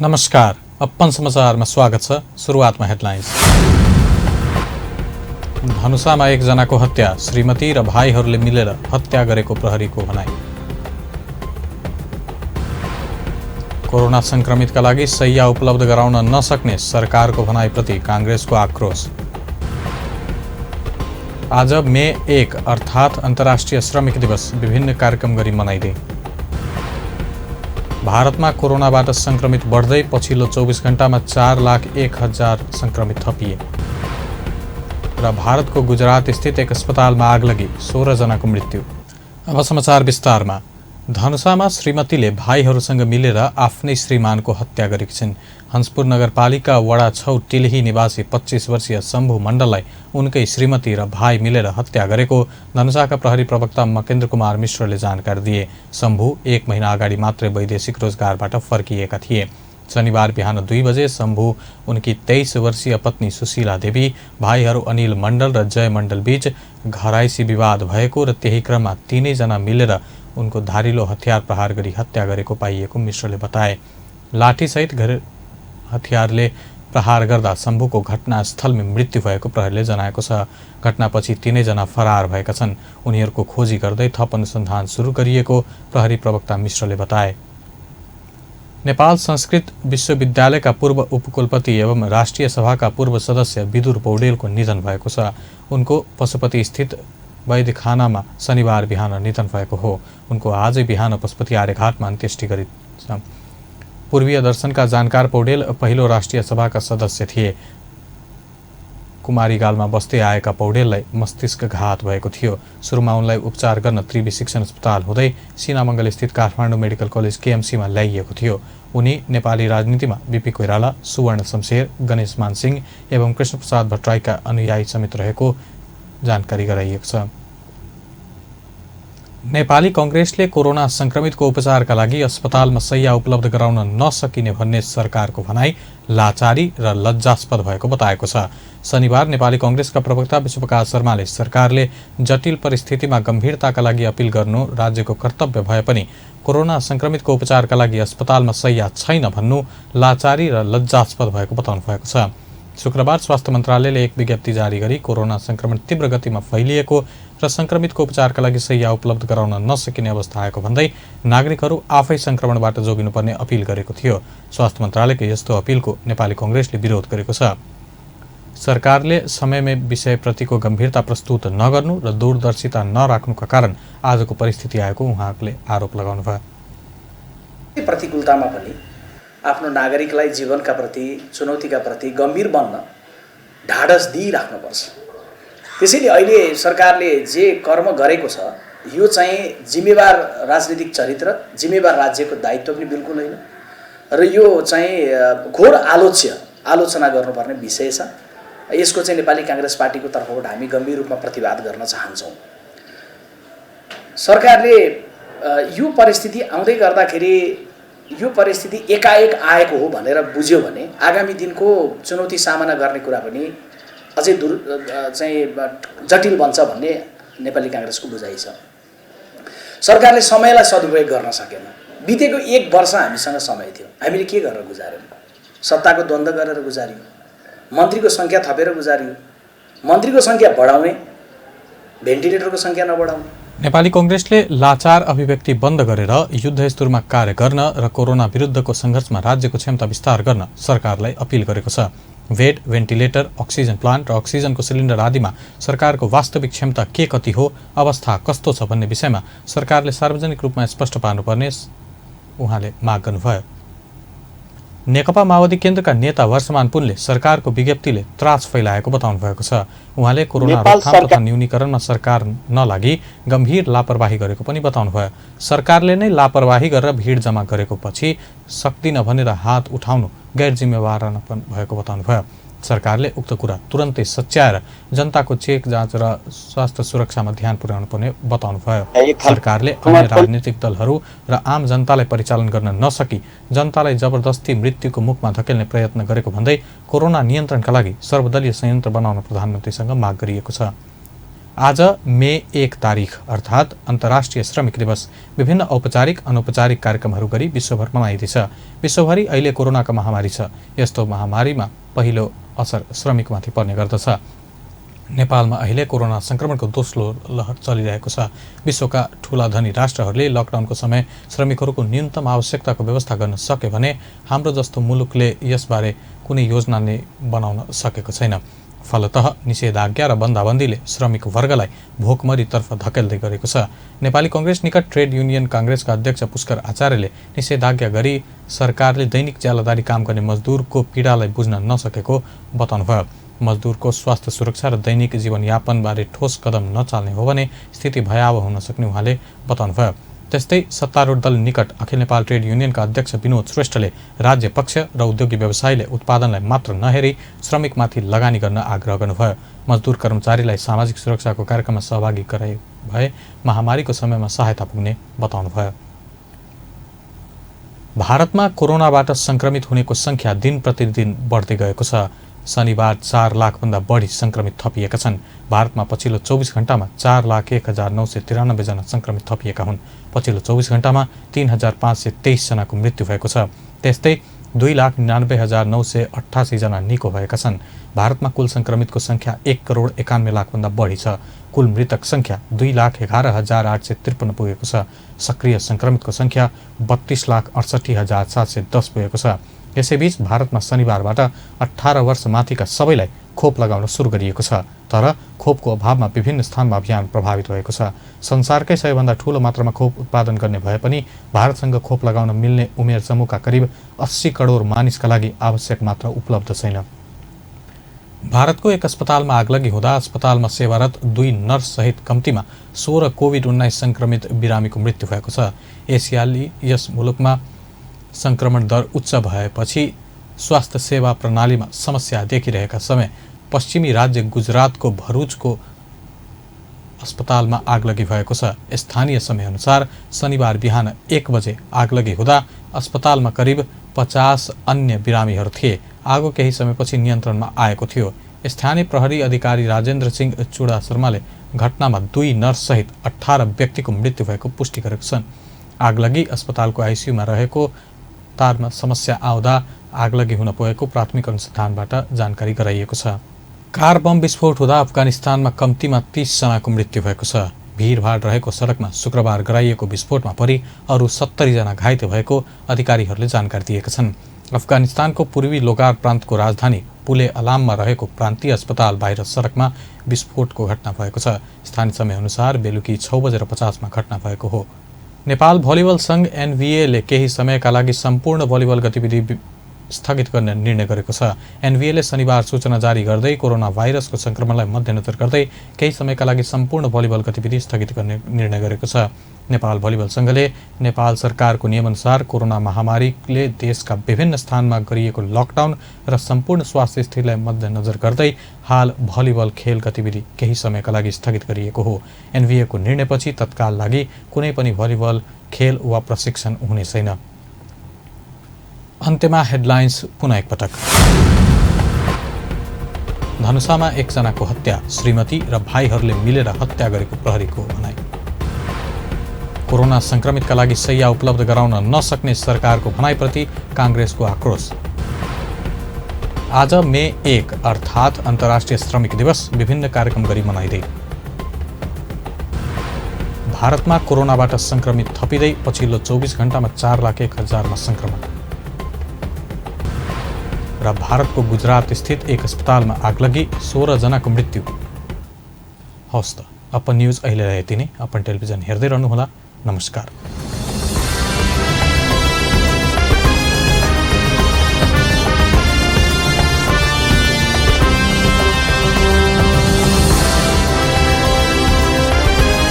नमस्कार, अपन समाचारमा स्वागत छ। सुरुवातमा हेडलाइन्स। धनुषामा एकजनाको हत्या, श्रीमती र भाइहरूले मिलेर हत्या गरेको प्रहरीको भनाई। कोरोना संक्रमितका लागि शैय्या उपलब्ध गराउन नसक्ने सरकारको भनाइप्रति कांग्रेसको आक्रोश। आज मे 1 अर्थात् अन्तर्राष्ट्रिय श्रमिक दिवस विभिन्न कार्यक्रम गरी मनाइँदै। भारतमा कोरोनाबाट संक्रमित बढ्दै पछिल्लो 24 घण्टामा 4,01,000 संक्रमित थपिए। र भारतको गुजरात स्थित एक अस्पतालमा आग लगी 16 जनाको मृत्यु। अब समाचार विस्तारमा। धनुषामा श्रीमतीले भाइहरूसँग मिलेर आफ्नै श्रीमानको हत्या गरेकी छिन्। हंसपुर नगरपालिका वडा 6 टिलही निवासी 25 वर्षीय शम्भु मण्डललाई उनकै श्रीमती र भाइ मिलेर हत्या गरेको धनुषाका प्रहरी प्रवक्ता मकेन्द्र कुमार मिश्रले जानकारी दिए। शम्भु 1 महिना अगाडि मात्रै वैदेशिक रोजगारबाट फर्किएका थिए। शनिबार बिहान 2 बजे शम्भु उनकी 23 वर्षीय पत्नी सुशीला देवी, भाइहरू अनिल मण्डल र जय मण्डल बीच घराइसी विवाद भएको र त्यही क्रममा तीनैजना मिलेर उनको धारिलो हतियार प्रहार गरी हत्या गरेको पाइएको मिश्रले बताए। लाठीसहित हतियारले प्रहार गर्दा शम्भुको घटनास्थलमै मृत्यु भएको प्रहरीले जनाएको छ। घटनापछि तीनैजना फरार भएका छन्। उनीहरूको खोजी गर्दै थप अनुसन्धान सुरु गरिएको प्रहरी प्रवक्ता मिश्रले बताए। नेपाल संस्कृत विश्वविद्यालयका पूर्व उपकुलपति एवं राष्ट्रिय सभाका पूर्व सदस्य विदुर पौडेलको निधन भएको छ। उनको पशुपति स्थित वैद्यखानामा शनिबार बिहान निधन भएको हो। उनको आजै बिहान पशुपति आर्यघाटमा अन्त्येष्टि गरिन्छ। पूर्वीय दर्शनका जानकार पौडेल पहिलो राष्ट्रिय सभाका सदस्य थिए। कुमारीगालमा बस्दै आएका पौडेललाई मस्तिष्कघात भएको थियो। सुरुमा उनलाई उपचार गर्न त्रिवी शिक्षण अस्पताल हुँदै सिनामङ्गल स्थित काठमाडौँ मेडिकल कलेज केएमसीमा ल्याइएको थियो। उनी नेपाली राजनीतिमा बीपी कोइराला, सुवर्ण शमशेर, गणेश मानसिंह एवं कृष्णप्रसाद भट्टराईका अनुयायी समेत रहेको जानकारी गराइएको छ। नेपाली कांग्रेसले कोरोना संक्रमितको उपचारका लागि अस्पतालमा शैय्या उपलब्ध गराउन नसकिने भन्ने सरकारको भनाई लाचारी र लज्जास्पद भएको बताएको छ। शनिबार नेपाली कांग्रेसका प्रवक्ता विश्वप्रकाश शर्माले सरकारले जटिल परिस्थितिमा गम्भीरताका लागि अपील गर्नु राज्यको कर्तव्य भए पनि कोरोना संक्रमितको उपचारका लागि अस्पतालमा शैय्या छैन भन्नु लाचारी र लज्जास्पद भएको बताउनु भएको छ। शुक्रबार स्वास्थ्य मन्त्रालयले एक विज्ञप्ति जारी गरी कोरोना संक्रमण तीव्र गतिमा फैलिएको र संक्रमितको उपचारका लागि शैय्या उपलब्ध गराउन नसकिने अवस्था आएको भन्दै नागरिकहरू आफै संक्रमणबाट जोगिनुपर्ने अपील गरेको थियो। स्वास्थ्य मन्त्रालयको यस्तो अपीलको नेपाली कांग्रेसले विरोध गरेको छ। सरकारले समयमै विषयप्रतिको गम्भीरता प्रस्तुत नगर्नु र दूरदर्शिता नराख्नुका कारण आजको परिस्थिति आएको उहाँले आरोप लगाउनुभयो। प्रतिकूलतामा पनि आफ्नो नागरिकलाई जीवनका प्रति, चुनौतीका प्रति गम्भीर बन्न ढाडस दिइराख्नुपर्छ। त्यसैले अहिले सरकारले जे कर्म गरेको छ यो चाहिँ जिम्मेवार राजनीतिक चरित्र, जिम्मेवार राज्यको दायित्व पनि बिल्कुल होइन र यो चाहिँ घोर आलोचना गर्नुपर्ने विषय छ। यसको चाहिँ नेपाली कांग्रेस पार्टीको तर्फबाट हामी गम्भीर रूपमा प्रतिवाद गर्न चाहन्छौँ। सरकारले यो परिस्थिति आउँदै गर्दाखेरि यो परिस्थिति एकाएक आएको हो भनेर बुझ्यो भने आगामी दिनको चुनौती सामना गर्ने कुरा पनि अझै जटिल बन्छ भन्ने नेपाली कांग्रेसको बुझाइ छ। सरकारले समयलाई सदुपयोग गर्न सकेन। बितेको 1 वर्ष हामीसँग समय थियो, हामीले के गरेर गुजार्यौँ? सत्ताको द्वन्द्व गरेर गुजार्यौँ, मन्त्रीको संख्या थपेर गुजार्यौँ, मन्त्रीको संख्या बढाउने, भेन्टिलेटरको संख्या नबढाउने। नेपाली कांग्रेसले लाचार अभिव्यक्ति बन्द गरेर युद्ध स्तरमा कार्य गर्न र कोरोना विरुद्धको संघर्षमा राज्यको क्षमता विस्तार गर्न सरकारलाई अपील गरेको छ। बेड, भेन्टिलेटर, अक्सिजन प्लान्ट र अक्सिजनको सिलिन्डर आदिमा सरकारको वास्तविक क्षमता के कति हो, अवस्था कस्तो छ भन्ने विषयमा सरकारले सार्वजनिक रूपमा स्पष्ट पार्नुपर्ने उहाँले माग गर्नुभयो। नेकपा माओवादी केन्द्रका नेता वर्षमान पुनले सरकारको विज्ञप्तिले त्रास फैलाएको बताउनु भएको छ। उहाँले कोरोना रोकथाम तथा न्यूनीकरणमा सरकार नलागी गम्भीर लापरवाही गरेको पनि बताउनुभयो। सरकारले नै लापरवाही गरेर भिड जम्मा गरेको पछि सक्दिन भनेर हात उठाउनु गैर जिम्मेवार भएको बताउनुभयो। सरकारले उक्त कुरा तुरन्तै सच्याएर जनताको चेक जाँच र स्वास्थ्य सुरक्षामा ध्यान पुर्याउनु पर्ने बताउनुभयो। सरकारले अन्य राजनीतिक दलहरू र आम जनतालाई परिचालन गर्न नसकी जनतालाई जबरजस्ती मृत्युको मुखमा धकेल्ने प्रयत्न गरेको भन्दै कोरोना नियन्त्रणका लागि सर्वदलीय संयन्त्र बनाउन प्रधानमन्त्रीसँग माग गरिएको छ। आज मे 1 तारिक अर्थात् अन्तर्राष्ट्रिय श्रमिक दिवस विभिन्न औपचारिक अनौपचारिक कार्यक्रमहरू गरी विश्वभर मनाइँदैछ। विश्वभरि अहिले कोरोनाको महामारी छ। यस्तो महामारीमा पहिलो असर श्रमिकमाथि पर्ने गर्दछ। नेपालमा अहिले कोरोना संक्रमणको दोस्रो लहर चलिरहेको छ। विश्वका ठूला धनी राष्ट्रहरूले लकडाउनको समय श्रमिकहरूको न्यूनतम आवश्यकताको व्यवस्था गर्न सके भने हाम्रो जस्तो मुलुकले यसबारे कुनै योजना नै बनाउन सकेको छैन। फलतः निषेधाज्ञा र बन्दाबन्दीले श्रमिक वर्गलाई भोकमरीतर्फ धकेल्दै गरेको छ। नेपाली कांग्रेस निकट ट्रेड युनियन कांग्रेसका अध्यक्ष पुष्कर आचार्यले निषेधाज्ञा गरी सरकारले दैनिक ज्यालादारी काम गर्ने मजदुरको पीडालाई बुझ्न नसकेको बताउनुभयो। मजदुरको स्वास्थ्य सुरक्षा र दैनिक जीवनयापनबारे ठोस कदम नचाल्ने हो भने स्थिति भयावह हुन सक्ने उहाँले बताउनुभयो। त्यस्तै सत्तारूढ दल निकट अखिल नेपाल ट्रेड युनियनका अध्यक्ष विनोद श्रेष्ठले राज्य पक्ष र उद्योगी व्यवसायीले उत्पादनलाई मात्र नहेरी श्रमिकमाथि लगानी गर्न आग्रह गर्नुभयो। मजदुर कर्मचारीलाई सामाजिक सुरक्षाको कार्यक्रममा सहभागी गराए भए महामारीको समयमा सहायता पुग्ने बताउनुभयो। भारतमा कोरोनाबाट संक्रमित हुनेको संख्या दिन प्रतिदिन बढ्दै गएको छ। शनिबार 4 लाखभन्दा बढी संक्रमित थपिएका छन्। भारतमा पछिल्लो 24 घण्टामा 4,01,993 जना संक्रमित थपिएका हुन्। पछिल्लो 24 घण्टामा 3,523 जनाको मृत्यु भएको छ। त्यस्तै 2,99,988 जना निको भएका छन्। भारतमा कुल संक्रमितको संख्या 1,91,00,000 भन्दा बढी छ। कुल मृतक संख्या 2,11,853 पुगेको छ। सक्रिय संक्रमितको संख्या 32,68,710 पुगेको छ। यसैबीच भारतमा शनिबारबाट 18 वर्ष माथिका सबैलाई खोप लगाउन सुरु गरिएको छ। तर खोपको अभावमा विभिन्न स्थानमा अभियान प्रभावित भएको छ। संसारकै सबैभन्दा ठूलो मात्रामा खोप उत्पादन गर्ने भए पनि भारतसँग खोप लगाउन मिल्ने उमेर समूहका करिब 80 करोड मानिसका लागि आवश्यक मात्रा उपलब्ध छैन। भारतको एक अस्पतालमा आगलगी हुँदा अस्पतालमा सेवारत 2 नर्स सहित कम्तीमा 16 कोभिड-19 संक्रमित बिरामीको मृत्यु भएको छ। एसियाली यस मुलुकमा संक्रमण दर उच्च भएपछि स्वास्थ्य सेवा प्रणालीमा समस्या देखिरहेका समय पश्चिमी राज्य गुजरातको भरुचको अस्पतालमा आगलगी भएको छ। स्थानीय समयअनुसार शनिबार बिहान 1 बजे आगलगी हुँदा अस्पतालमा करिब 50 अन्य बिरामीहरू थिए। आगो केही समयपछि नियन्त्रणमा आएको थियो। स्थानीय प्रहरी अधिकारी राजेन्द्र सिंह चुडा शर्माले घटनामा 2 नर्स सहित 18 व्यक्तिको मृत्यु भएको पुष्टि गरेका छन्। आगलगी अस्पतालको आइसियुमा रहेको तारमा समस्या आउँदा आगलगी हुन पुगेको प्राथमिक अनुसन्धानबाट जानकारी गराइएको छ। कार बम विस्फोट हुँदा अफगानिस्तानमा कम्तीमा 30 जनाको मृत्यु भएको छ। भीडभाड रहेको सडकमा शुक्रबार गराइएको विस्फोटमा परि अरू 70 जना घाइते भएको अधिकारीहरूले जानकारी दिएका छन्। अफगानिस्तानको पूर्वी लोगार प्रान्तको राजधानी पुले अलाममा रहेको प्रान्तीय अस्पताल बाहिर सडकमा विस्फोटको घटना भएको छ। स्थानीय समयअनुसार बेलुकी 6:50 घटना भएको हो। नेपाल भलिबल संघ एनभिएले केही समयका लागि सम्पूर्ण भलिबल गतिविधि स्थगित गर्ने निर्णय गरेको छ। एनभिएले शनिबार सूचना जारी गर्दै कोरोना भाइरसको संक्रमणलाई मध्यनजर गर्दै केही समयका लागि सम्पूर्ण भलिबल गतिविधि स्थगित गर्ने निर्णय गरेको छ। नेपाल भलिबल संघले नेपाल सरकारको नियमअनुसार कोरोना महामारीले देशका विभिन्न स्थानमा गरिएको लकडाउन र सम्पूर्ण स्वास्थ्य स्थितिलाई मध्यनजर गर्दै हाल भलिबल खेल गतिविधि केही समयका लागि स्थगित गरिएको हो। एनभिएको निर्णयपछि तत्काल लागि कुनै पनि भलिबल खेल वा प्रशिक्षण हुने छैन। अन्त्यमा हेडलाइन्स पुनः एकपटक। धनुषामा 1 जनाको हत्या, श्रीमती र भाइहरूले मिलेर हत्या गरेको प्रहरीको भनाइ। कोरोना संक्रमितका लागि शैय्या उपलब्ध गराउन नसक्ने सरकारको भनाइप्रति कांग्रेसको आक्रोश। आज मे 1 अर्थात् अन्तर्राष्ट्रिय श्रमिक दिवस विभिन्न कार्यक्रम गरी मनाइँदै। भारतमा कोरोनाबाट संक्रमित थपिँदै पछिल्लो 24 घण्टामा 4,01,000 मा संक्रमण। र भारतको गुजरात स्थित एक अस्पतालमा आगलगी, 16 जनाको मृत्यु। हवस् त, अपन न्यूज अहिले यति नै। अपन टेलिभिजन हेर्दै रहनुहोला। नमस्कार।